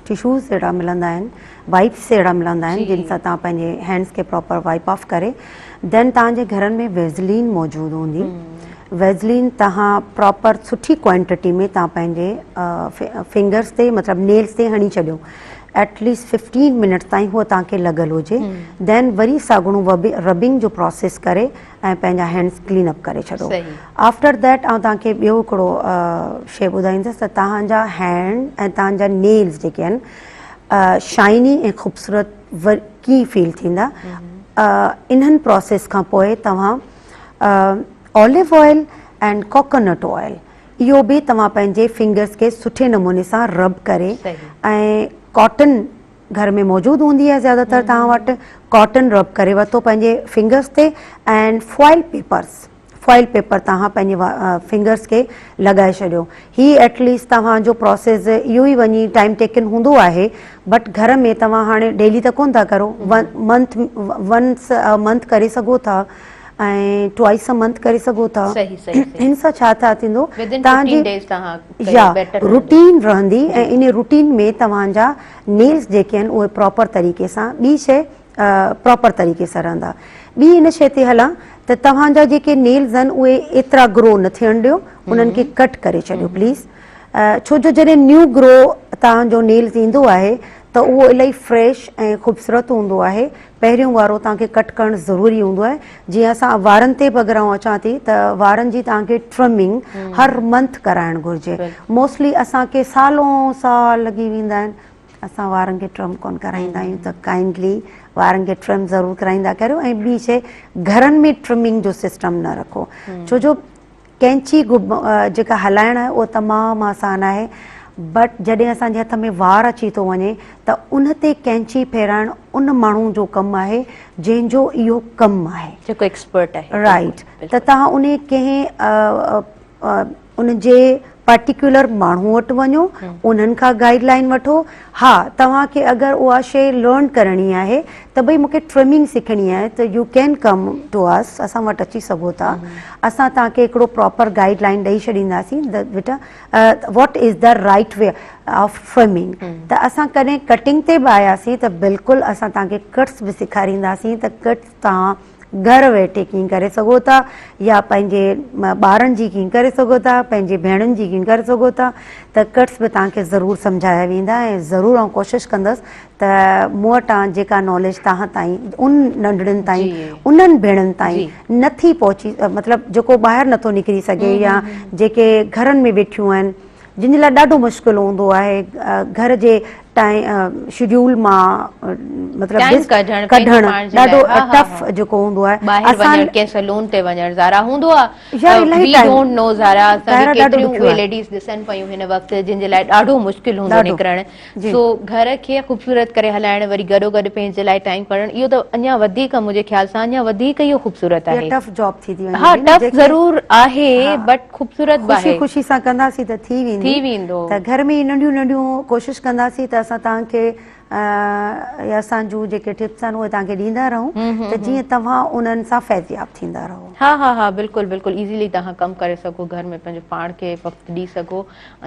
ٽشوز اهڙا ملندا آهن وائپس اهڙا ملندا آهن جن سان توهان پنهنجي هينڊس کي پراپر وائپ آف ڪري دين توهان جي گهرن ۾ ويزلين موجود هوندي ويزلين توهان پراپر سٺي ڪوانٽٽي ۾ توهان پنهنجي فنگرس تي مطلب نيلس تي هڻي ڇڏيو ايٽ ليسٽ ففٽين منٽس تائين هو توهان کي لڳل هجي دين وري ساڳڻو ربنگ جو پروسيس ڪري ۽ پنهنجا هينڊس ڪلين اپ ڪري ڇڏو آفٽر that آئون توهان کي ٻيو هڪڙو شي ٻڌائيندس ته توهان جا هينڊ ۽ توهان جا نيلز جيڪي آهن شائني ۽ خوبصورت ڪيئن فيل ٿيندا انهن پروسيس کان پوء توهان اوليو آئل ۽ ڪوڪونٽ آئل اهو به توهان پنهنجي فنگرس کي سٺي نموني سان رب ڪري ۽ ڪاٽن گهر ۾ موجود هوندي آهي زياده تر توهان وٽ ڪاٽن رب ڪري ورتو پنهنجي فنگرس تي ۽ فوائل پيپرس فوائل پيپر توهان پنهنجي فنگرس کي لڳائي ڇڏيو. هي ايٽ ليسٽ توهان جو پراسيس اهو ئي وڃي ٽائيم ٽيڪن هوندو آهي بٽ گهر ۾ توهان هاڻي ڊيلي ته ڪونه ٿا ڪرو منٿ ونس ا منٿ ڪري سگهو ٿا ۽ ٽوائس ا منٿ ڪري سگهو ٿا هن سان ڇا ٿا ٿيندو توهان جي يا روٽين رهندي ۽ ان روٽين ۾ توهان جا نيلس جيڪي آهن اهي پراپر طريقي سان ٻي شي پراپر طريقي سان رهندا. ٻي ان شيء تي هلان ته توهان جا جيڪي نيلز آهن اهي ايترا گرو نه ٿيڻ ڏيو انهن کي ڪٽ ڪري ڇڏيو پليز ڇو جو جڏهن نيو گرو توهان جو نيلز ايندو آهي ته اهو الاهي فريش ۽ خوبصورت هوندو آهي پهريون وارو توهان کي ڪٽ ڪرڻ ضروري هوندو آهي جيئن اسان وارن تي به اگر آئون اچان ٿي ته وارن جي توهان کي ٽرمنگ هر منٿ ڪرائڻ گهرجي موسٽلي اسان کي سالون سال لڳي ويندا آهن اسان وارن کي ٽرم ڪونه ڪرائيندا آهيون ته ڪائنڊلي وارن کي ٽرم ضرور ڪرائيندا ڪريو ۽ ٻي شي گهرن ۾ ٽرمنگ جو سسٽم نه رکو ڇو جو قينچي جيڪا هلائڻ آهي اهو تمام آسان آهي بٽ جڏهن اسان جي هٿ ۾ وار اچي ٿو وڃي ته ان تي قينچي ڦيرائڻ ان ماڻهو جو ڪم آهي جنهن جو اهو ڪم آهي جيڪو ايڪسپرٽ آهي رائٽ ته توهان ان ڪنهن ان جي پرٽيڪيولر ماڻهو وٽ وڃو انهن کان گائيڊ لائين وٺو ها توهان کي اگر اها شي لرن ڪرڻي آهي ته ڀئي مونکي ٽرمنگ سکڻي آهي ته you can come to us اسان وٽ اچي سگهو ٿا اسان توهان کي هڪڙو پراپر گائيڊ لائين ڏئي ڇڏينداسين بيٽا what is the right way of trimming ته اسان ڪڏهن ڪٽنگ تي به آياسين ته بلڪل اسان توهان کي ڪٽس به سيکارينداسين ته ڪٽس توهان گهر ويٺي ڪيئن ڪري سگهو ٿا يا پنهنجي ٻارن جي ڪيئن ڪري سگهو ٿا پنهنجي ڀيڻن جي ڪيئن ڪري سگهو ٿا ته ڪٽس به توهان کي ضرور سمجهايا ويندا ۽ ضرور آئون ڪوشش ڪندس ته مون وٽان جيڪا ناليج توهان تائين ان ننڍڙين تائين انهن ڀيڻن تائين نٿي پهچي مطلب جيڪو ٻاهر نٿو نڪري سگهي يا جيڪي گهرن ۾ ويٺيون آهن جن جي لاء ڏاڍو مشڪل هوندو آهي گهر جي ٽائيم شيڊيول مان مطلب ٽائيم ڪڍڻ ڪڍڻ ڏاڍو ٽف جيڪو هوندو آهي ٻاهر وڃڻ ڪنهن سلون تي وڃڻ زارا هوندو آهي وي don't know Zara اسان کي ڪيتريون اهي ليڊيز ڏسن پيون هن وقت جن جي لاء ڏاڍو مشڪل هوندو نڪرڻ سو گهر کي خوبصورت ڪري هلائڻ وري گڏو گڏ پنهنجي لاء ٽائيم ڪڍڻ اهو ته اڃا وڌيڪ منهنجي خيال سان اڃا وڌيڪ اهو خوبصورت آهي ٽف جاب ٿي ٿي وڃي ها ٽف ضرور آهي بٽ خوبصورت به آهي خوشي خوشي سان ڪنداسين ته ٿي ويندي ٿي ويندو ته گهر ۾ ننڍيون ننڍيون ڪوشش ڪنداسين ته اسان توهان کي يا اسان جون جيڪي ٽپس آهن اهي توهان کي ڏيندا رهون ته جيئن توهان انهن سان فيضياب ٿيندا رهو. ها ها ها بلڪل بلڪل ايزيلي توهان ڪم ڪري سگهو گهر ۾ پنهنجو پاڻ کي وقت ڏئي سگهو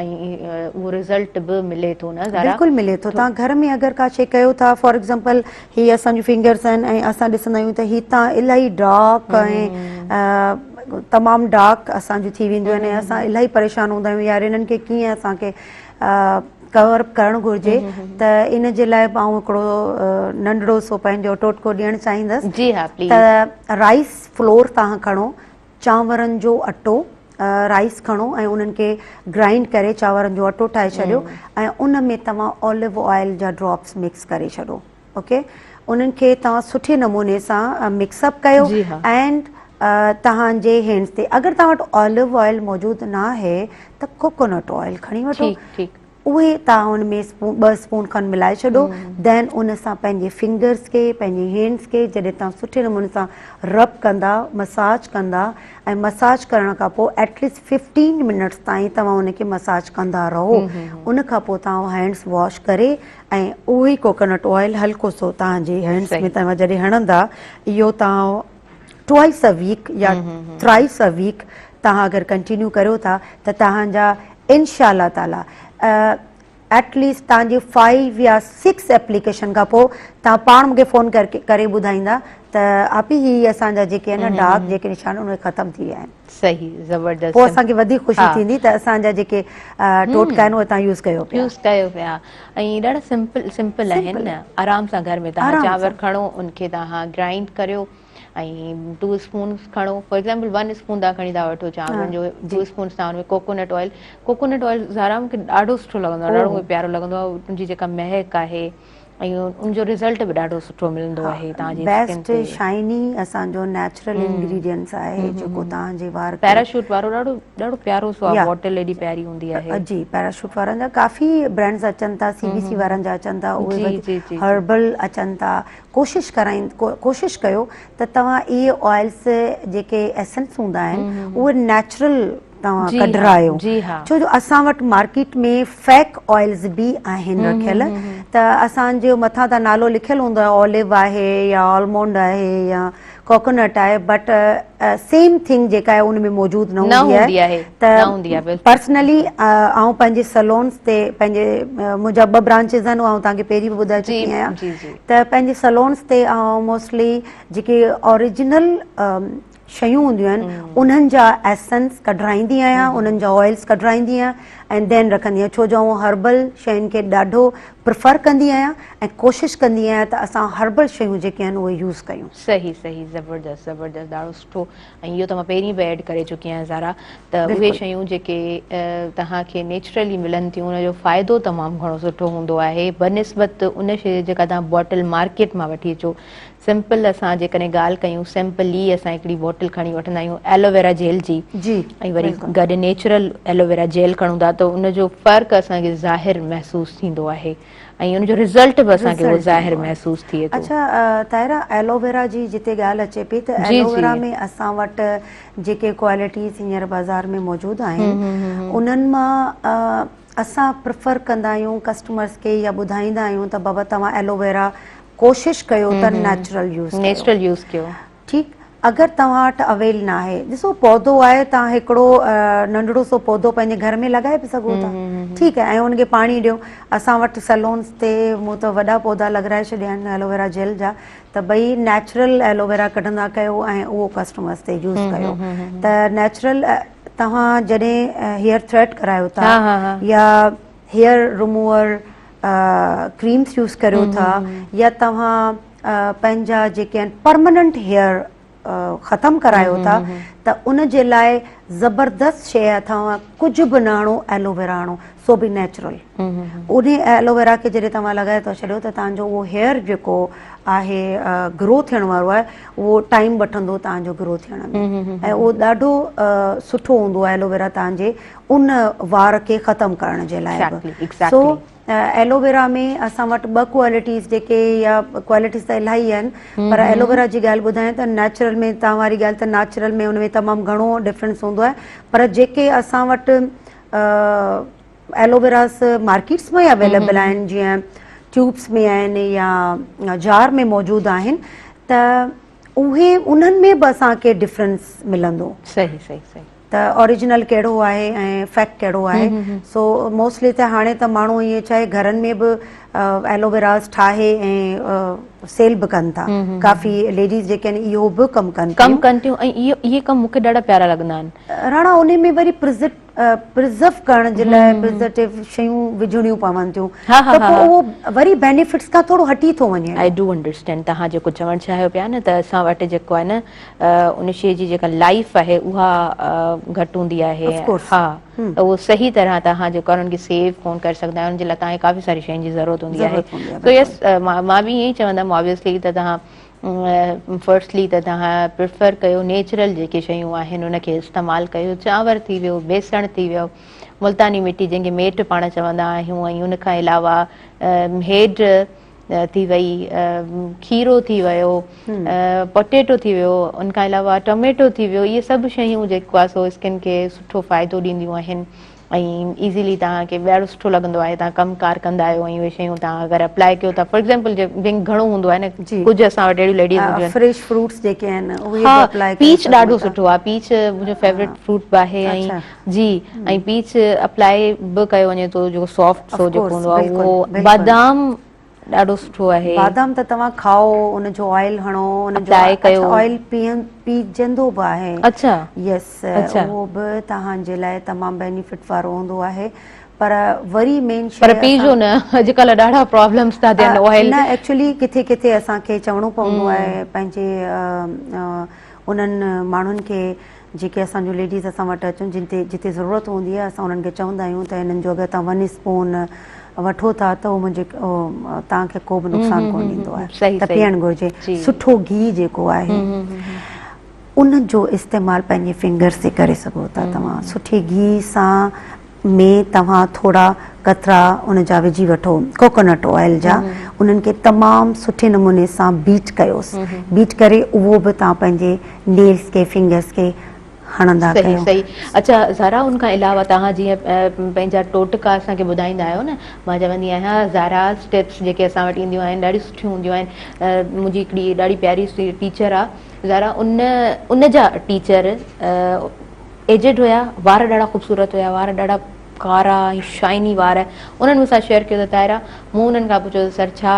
۽ اهو رزلٽ به ملي ٿو نه زارا. بلڪل ملي ٿو توهان گهر ۾ اگر ڪا شي ڪيو ٿا فار ايگزامپل هي اسان جون فنگرس آهن ۽ اسان ڏسندا آهيون ته هي تان الاهي ڊارڪ ۽ تمام ڊارڪ اسان جون ٿي وينديون آهن ۽ اسان الاهي پريشان هوندا آهيون يار انهن کي ڪيئن اسان کي ڪور اپ ڪرڻ گهرجي ته ان جي لاء به آئون هڪڙو ننڍڙو سو پنهنجو ٽوٽڪو ڏيڻ چاهيندس جي ها پليز ته رائس فلور تان کڻو چانورن جو اٽو رائس کڻو ۽ انهن کي گرائنڊ ڪري چانورن جو اٽو ٺاهي ڇڏيو ۽ ان ۾ توهان اوليو آئل جا ڊراپس مڪس ڪري ڇڏو اوڪي انهن کي توهان سٺي نموني سان مڪس اپ ڪيو اينڊ توهان جي هينڊس تي اگر توهان وٽ اوليو آئل موجود نه آهي ته ڪوڪونٽ آئل کڻي وٺو اهي توهان ان ۾ اسپون ٻه اسپون کن ملائي ڇڏو دين ان سان پنهنجي فنگرس کي پنهنجي هينڊس کي جڏهن توهان سٺي نموني سان رب ڪندا مساج ڪندا ۽ مساج ڪرڻ کان پوء ايٽ ليسٽ 15 منٽس تائين توهان ان کي مساج ڪندا رهو ان کان پوء توهان هينڊس واش ڪري ۽ اهو ئي ڪوڪونٽ آئل هلڪو سو توهان جي هينڊس ۾ توهان جڏهن هڻندا اهو توهان ٽوائس ا ويڪ يا ٿرائس ا ويڪ توهان اگر ڪنٽينيو ڪريو ٿا ته توهان جا انشاء الله تعالي ايٽ ليسٽ توهان جي فائيو يا سڪس ايپليڪيشن کان پوء توهان پاڻ مونکي فون ڪري ٻڌائيندا ته آپي هي اسان جا جيڪي آهن ڊارڪ جيڪي نشان اهي ختم ٿي ويا آهن. صحيح زبردست. پوء اسان کي وڌيڪ خوشي ٿيندي ته اسان جا جيڪي ٽوٽڪا آهن اهي توهان يوز ڪيو پيا. يوز ڪيو پيا ۽ ڏاڍا سمپل سمپل آهن نه آرام سان گهر ۾ توهان چانور کڻو ان کي توهان گرائنڊ ڪريو ۽ ٽو اسپونس کڻو فار ايگزامپل ون اسپون توهان کڻي ٿا وٺو چانورن جو ٽو اسپونس توهان ان ۾ ڪوڪونٽ آئل ڪوڪونٽ آئل زارا مونکي ڏاڍو سٺو لڳندو آهي ڏاڍو پيارو لڳندو آهي ان جي جيڪا مهڪ آهي ۽ ان جو رزلٽ به ڏاڍو سٺو ملندو آهي توهان جي اسڪن بيسٽ تي. شائني اسان جو نيچرل انگريڊينٽس آهي جيڪو توهان جي وار کي پيراشوٽ وارو ڏاڍو ڏاڍو پيارو سو آ يا باٽل ايڏي پياري هوندي آهي. جي پيراشوٽ وارن جا ڪافي برانڊز اچن ٿا سي بي سي وارن جا اچن ٿا اهي جي به جي جي جي هربل اچن ٿا ڪوشش ڪرائين ڪوشش ڪيو ته توهان اهي آئلس جيڪي ايسنس هوندا آهن اهي نيچرل توهان جي ها ڪڍرايو جي ها. ڇو جو اسان وٽ مارڪيٽ ۾ فيڪ آئلز به آهن رکيل ته اسان جو مٿان ته نالو لکيل هوندو آهي اوليو آهي يا آلمونڊ آهي يا ڪوڪونٽ آهي بٽ سيم ٿنگ جيڪا آهي ان ۾ موجود نه نه هوندي هوندي آهي آهي ته نه هوندي آهي بلڪل پرسنلي آئون پنهنجي سلونس تي پنهنجي منهنجا ٻه برانچز آهن آئون توهان کي پهرين به ٻڌائي جي چڪي آهيان جي جي ته پنهنجي سلونس تي آئون موسٽلي جيڪي اوريجنل شيون هونديون آهن انهن جا ايسنس ڪڍرائيندي آهيان انهن جا آئلس ڪڍرائيندي آهيان ۽ دين رکندي آهيان ڇو جو آئون هربل شين کي ڏاڍو پريفر ڪندي آهيان ۽ ڪوشش ڪندي آهيان ته اسان هربل شيون جيڪي آهن اهي يوز ڪيون. صحيح صحيح زبردست زبردست ڏاڍو سٺو ۽ اهو ته مان پهرين به ايڊ ڪري چڪي آهيان زارا ته اهي بلڪل. شيون جيڪي توهان کي نيچرلي ملن ٿيون ان جو فائدو تمام گهڻو سٺو هوندو آهي بنسبت ان شي جي جيڪا توهان باٽل مارڪيٽ مان وٺي اچو سمپل اسان جيڪڏهن ڳالهه ڪيون سمپلي اسان هڪڙي بوٽل کڻي وٺندا آهيون ايلوويرا جيل جي جي ۽ وري بلڪل گڏ نيچرل ايلوويرا جيل کڻون ٿا ته ان جو فرق اسان کي ظاهر محسوس ٿيندو آهي ۽ ان جو رزلٽ به اسان کي اهو رزلٽ ظاهر ايندو آهي. محسوس ٿئي ٿو. اڇا طاهره ايلوويرا جي جتي ڳالهه اچي پئي ته جي جي ايلوويرا ۾ اسان وٽ جيڪي ڪوالٽيز هينئر بازار ۾ موجود آهن انهن مان اسان پريفر ڪندا آهيون ڪسٽمرز کي يا ٻڌائيندا آهيون ته بابا توهان ايلوويرا ڪوشش ڪيو ته نيچرل يوز ڪيو. نيچرل يوز ڪيو. ٺيڪ اگر توهان وٽ اويل ناهي ڏسو پودو آهي توهان هڪڙو ننڍڙو سو پودو پنهنجي گهر ۾ لڳائي به سگهو ٿا ٺيڪ آهي ۽ ان کي پاڻي ڏيو اسان وٽ سلونس تي مون ته وڏا پودا لڳرائي ڇڏيا آهن ايلوويرا جيل جا ته ڀئي نيچرل ايلوويرا ڪڍندا ڪيو ۽ اهو ڪسٽمرس تي يوز ڪيو ته نيچرل توهان جڏهن هيئر ٿريڊ ڪرايو ٿا يا هيئر رموور ڪريمس يوز ڪريو ٿا يا توهان پنهنجا جيڪي آهن پرماننٽ هيئر ختم ڪرايو ٿا ته ان جي لاء زبردست شيء آهي توهان ڪجهه به نه هڻو ايلوويرا هڻو سو به نيچرل ان ايلوويرا کي جڏهن توهان لڳائي ٿا ڇڏيو ته توهان جو اهو هيئر جيڪو آهي گرو ٿيڻ وارو آهي اهو ٽائيم وٺندو توهان جو گرو ٿيڻ ۾ ۽ اهو ڏاڍو سٺو هوندو آهي ايلوويرا توهان جي ان وار کي ختم ڪرڻ جي لاء به سو ايلوويرا ۾ اسان وٽ ٻه ڪوالٽيز جيڪي يا ڪوالٽيز ته الاهي آهن پر ايلوويرا جي ڳالهه ٻڌايان ته نيچرل ۾ توهان واري ڳالهه ته نيچرل ۾ ان ۾ تمام گهڻو ڊفرنس هوندو آهي پر جيڪي اسان وٽ ايلوويراز مارڪيٽس ۾ اويليبل آهن جيئن ٽيوبس ۾ آهن يا جار ۾ موجود آهن ته اهي انهن ۾ به اسان کي ڊفرنس ملندو. صحيح صحيح صحيح. ته اوريجنل ڪهڙو آهي ۽ فيڪ ڪهڙو آهي سو موسٽلي ته هاڻي ته ماڻهو ائين چاهي گهرن ۾ به ايلوويراز ٺاهي ۽ سيل به ڪن ٿا ڪافي ليڊيز جيڪي آهن اهو به ڪم ڪن ڪم ڪن ٿيون ۽ اهو اهي ڪم مون کي ڏاڍا پيارا لڳندا آهن. راڻا انهي ۾ وري پرزٽ پرزرو ڪرڻ جي لاء پرزرٽو شيون وجهڻيون پون ٿيون ته پوء اهو وري بينيفٽس کان ٿورو هٽي ٿو وڃي. I do understand توهان جيڪو چوڻ چاهيو پيا نه ته اسان وٽ جيڪو آهي نه ان شيء جي جيڪا لائيف آهي اها گهٽ هوندي آهي ها ته اهو صحيح طرح توهان جيڪو آهي ان کي سيو ڪون ڪري سگهندا آهيو ان جي لاء توهان کي ڪافي ساري شين جي ضرورت هوندي آهي سو يس مان به ائين ئي چوندم آبويسلي ته توهان فرسٽلي ته توهان پريفر ڪيو نيچرل جيڪي شيون آهن ان کي استعمال ڪيو چانور ٿي ويو بيسڻ ٿي ويو ملتاني مٽي جنهن کي ميٽ پاڻ چوندا آهيون ۽ ان کان علاوه هيڊ ٿي وئي، کيرو ٿي ويو، پوٽيٽو ٿي ويو، ان کان علاوه ٽوميٽو ٿي ويو، اهي سڀ شيون جيڪو آهي سو اسڪن کي سٺو فائدو ڏينديون آهن ۽ ايزيلي توهان کي ڏاڍو سٺو لڳندو آهي توهان ڪم ڪار ڪندا آهيو ۽ اهي شيون توهان اگر اپلائي ڪيو ٿا فار ايگزامپل جنهن گهڻو هوندو آهي نه ڪجهه اسان وٽ اهڙيون ليڊيز هونديون آهن فريش فروٽس جيڪي آهن اهي به اپلائي ڪري پيچ ڏاڍو سٺو آهي پيچ منهنجو فيورٽ فروٽ به آهي ۽ جي ۽ پيچ اپلائي به ڪيو وڃي ٿو جيڪو سافٽ سو جيڪو هوندو آهي اهو بادام ڏاڍو سٺو آهي. بادام ته توهان کائو ان جو آئل هڻو ان جو اڇا آئل پيئن پيجندو به آهي. اڇا يس اهو به توهان جي لاء تمام بينيفٽ وارو هوندو آهي پر وري مين شي پر پيجو نه اڄڪلهه ڏاڍا پرابلمس ٿا ٿين آئل نه ايڪچولي ڪٿي ڪٿي اسان کي چوڻو پوندو آهي پنهنجي انهن ماڻهن کي جيڪي اسان جون ليڊيز اسان وٽ اچن جن تي جتي ضرورت هوندي آهي اسان انهن کي چوندا آهيون ته انهن جو اگر توهان ون اسپون وٺو ٿا ته اهو منهنجي توهان کي ڪو به نقصان ڪونه ڏيندو آهي ته پيئڻ گهرجي. سٺو گيهه جيڪو آهي ان جو استعمال پنهنجي فنگرز تي ڪري سگهو ٿا توهان. سٺي گيهه سان ۾ توهان ٿورا قطرا ان جا وجهي وٺو ڪوڪونٽ آئل جا، انهن کي تمام سٺي نموني سان بيٽ ڪيوس، بيٽ ڪري اهو به توهان پنهنجي نيلز کي فنگرز کي هڻندا صحيح ڪيو. صحيح اڇا زارا ان کان علاوه توهان جيئن پنهنجا ٽوٽڪا اسان کي ٻڌائيندا آهيو نه مان چوندي آهيان زاراز ٽپس جيڪي اسان وٽ اينديون آهن ڏاڍيون سٺيون هونديون آهن منهنجي هڪڙي ڏاڍي پياري ٽيچر آهي زارا ان ان جا ٽيچر ايجڊ هيا وار ڏاڍا خوبصورت هيا وار ڏاڍا ڪارا ۽ شائني وار انهن مون سان شيئر ڪيو ته طاهره مون انهن کان پڇيو ته سر ڇا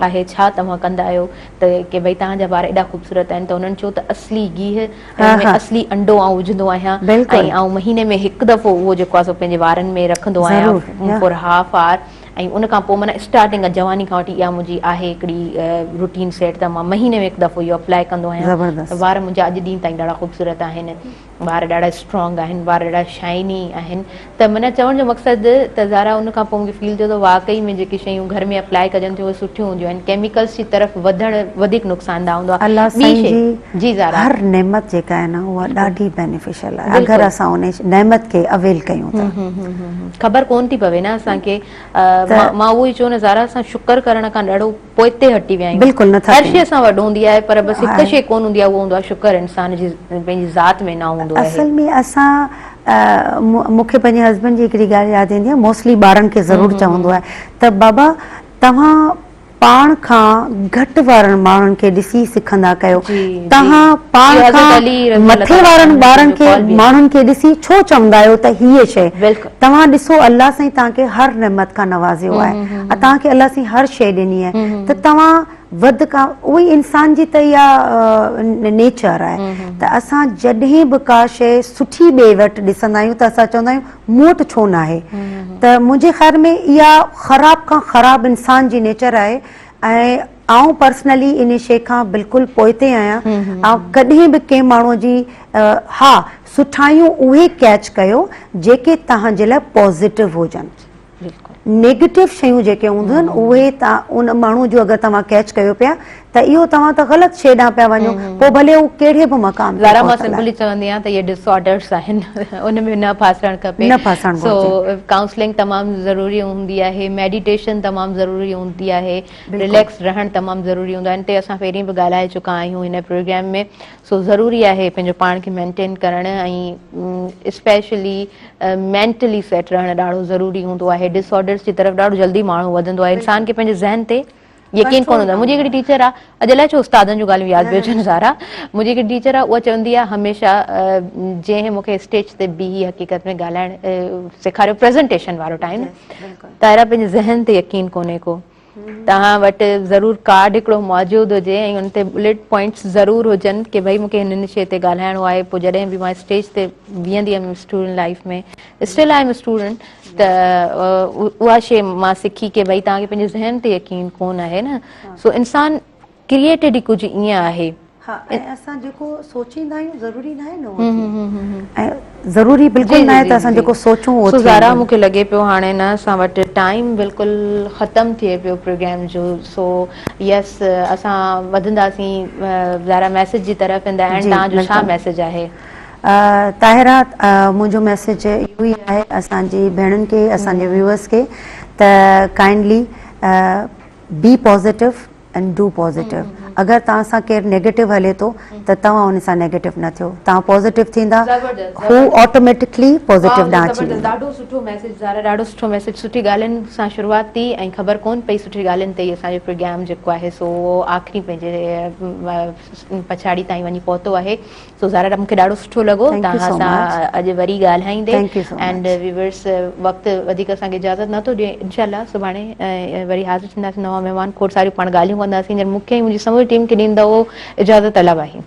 آهي ڇا توهان ڪندا آهيو ته ڪي ڀئي توهان جا وار ايڏا خوبصورت آهن ته انهن چيو ته اصلي گيهه ۽ ان ۾ اصلي انڊو آئون وجهندو آهيان ۽ آئون مهيني ۾ هڪ دفعو اهو جيڪو آهي سو پنهنجي وارن ۾ رکندو آهيان فار هاف آور ۽ ان کان پوء معنيٰ اسٽارٽنگ کان جواني کان وٺي اها منهنجي آهي هڪڙي روٽين سيٽ ته مان مهيني ۾ هڪ دفعو اهو اپلائي ڪندو آهيان ته وار منهنجا اڄ ڏينهن تائين ڏاڍا خوبصورت آهن وار ڏاڍا اسٽرانگ آهن وار ڏاڍا شائني آهن ته معنيٰ چوڻ جو مقصد ته زارا ان کان پوء مونکي فيل ٿيو ته واقعي ۾ جيڪي شيون گهر ۾ اپلائي ڪجن ٿيون اهي سٺيون هونديون آهن ڪيميڪلس جي طرف وڌڻ وڌيڪ نقصان ده هوندو آهي الله ٻي سائين شي جي جي زارا هر نعمت جيڪا آهي نه اها ڏاڍي بينيفيشل آهي اگر اسان ان نعمت کي اويل ڪيون ته خبر ڪون ٿي پوي نه اسان کي مان اهو ئي چيو نه زارا اسان شڪر ڪرڻ کان ڏاڍو پوئتي هٽي ويا آهيون بلڪل نٿا هر شي اسان وٽ هوندي آهي پر بس هڪ شي ڪون هوندي آهي اهو هوندو آهي شڪر انسان جي پنهنجي ذات ۾ نه هوندو آهي. اصل ۾ اسان مون کي پنهنجي هسبنڊ جي هڪڙي ڳالهه ياد ايندي آهي موسٽلي ٻارن کي ضرور چوندو آهي ته بابا توهان پاڻ کان گهٽ وارن ماڻهن کي ڏسي سکندا ڪيو توهان پاڻ کان مٿي وارن ٻارن کي ماڻهن کي ڏسي ڇو چوندا آهيو ته هيء شيء توهان ڏسو الله سائين توهان کي هر نعمت کان نوازيو آهي ۽ توهان کي الله سائين هر شيء ڏني آهي ته توهان وڌ کان اهو انسان جي ته اها نيچر آهي ته اسان جڏهن به ڪا شيء سٺي ٻئي وٽ ڏسندا آهيون ته اسان چوندا آهيون مون وٽ ڇو ناهي ته منهنجي خيال ۾ اها خراب کان خراب انسان جي نيچر آهي ۽ آئون پرسنلي ان شيء کان بلڪل پوئتي آهيان آئون ڪڏهن به ڪنهن ماڻهو جي ها سٺايون اهي ڪيچ ڪيو جيڪي توهان جي لاء پازيٽو هجن نيگيٽو شيون جيڪي هونديون آهن اهي ان ماڻهو جو اگر توهان ڪيچ ڪيو پيا ته اهو توهان ته غلط شيء ڏانهن پيا وڃو پوء ڀلي هو ڪهڙي به مقام تي زارا مان پهتل آهي. سمپلي چوندي آهيان ته اهي ڊس آرڊرس آهن ان ۾ نه ڦاسڻ کپي نه ڦاسڻ سو گهرجي. ڪائونسلنگ تمام ضروري هوندي آهي ميڊيٽيشن تمام ضروري هوندي آهي رليڪس رهڻ تمام ضروري هوندو آهي ان تي اسان پهرين به ڳالهائي چڪا آهيون هن پروگرام ۾ سو ضروري آهي پنهنجو پاڻ کي مينٽين ڪرڻ ۽ اسپيشلي مينٽلي سيٽ رهڻ ڏاڍو ضروري هوندو آهي ڊس آرڊرس جي طرف ڏاڍو جلدي ماڻهو وڌندو آهي انسان کي پنهنجي ذهن تي يقين ڪونه هوندو آهي منهنجي هڪڙي ٽيچر آهي اڄ الائي ڇو استادن جون ڳالهيون ياد پيو اچن زارا منهنجي هڪڙي ٽيچر آهي اها چوندي آهي هميشه جنهن مون کي اسٽيج تي بيهي حقيقت ۾ ڳالهائڻ سيکاريو پريزنٽيشن وارو ٽائيم طاهره پنهنجي ذهن تي يقين ڪونهي ڪو توهان وٽ ضرور ڪارڊ هڪڙو موجود هجي ۽ ان تي بليٽ پوائنٽس ضرور هجن ڪي ڀئي مونکي هن هن شيء تي ڳالهائڻو آهي پوء جڏهن به مان اسٽيج تي بيهندي هيم student life ۾ still I am student ته اها شيء مان سکي ڪي ڀئي توهان کي پنهنجي ذهن تي يقين ڪون آهي نه سو انسان ڪريئيٽيڊ ئي ڪجهه ائين آهي. ها ۽ اسان جيڪو سوچيندا آهيون ضروري ناهي نه اهو ٿئي ۽ ضروري بلڪل ناهي ته اسان جيڪو سوچون اهو ٿئي. سو زارا مون کي لڳي پيو هاڻي نه اسان وٽ ٽائيم بلڪل ختم ٿئي پيو پروگرام جو سو يس اسان وڌنداسين زارا ميسيج جي طرف ان دا اينڊ توهان جو ڇا ميسيج آهي؟ طاهره منهنجو ميسيج اهو ئي آهي اسان جي ڀيڻن کي اسان جي ويوئرس کي ته kindly be positive and do positive اگر توهان سان ڪير نيگيٽو هلي ٿو ته توهان ان سان نيگيٽو نه ٿيو توهان پازيٽو ٿيندا هو آٽوميٽڪلي پازيٽو ڏانهن اچي ويندو. ڏاڍو سٺو ميسيج زارا ڏاڍو سٺو ميسيج سٺي ڳالهين سان شروعات ٿي ۽ خبر ڪون پئي سٺي ڳالهين تي ئي اسان جو پروگرام جيڪو آهي سو آخري پنهنجي پڇاڙي تائين وڃي پهتو آهي. سو زارا مونکي ڏاڍو سٺو لڳو توهان سان اڄ وري ڳالهائيندي اينڊ ويورس وقت وڌيڪ اسان کي اجازت نٿو ڏي انشاء الله سڀاڻي وري حاضر ٿينداسين نوان مهمان کوڙ ساريون پاڻ ڳالهيون ڪنداسين مونکي ۽ منهنجي سموري ٽيم کي ڏيندو اجازت الله باهي.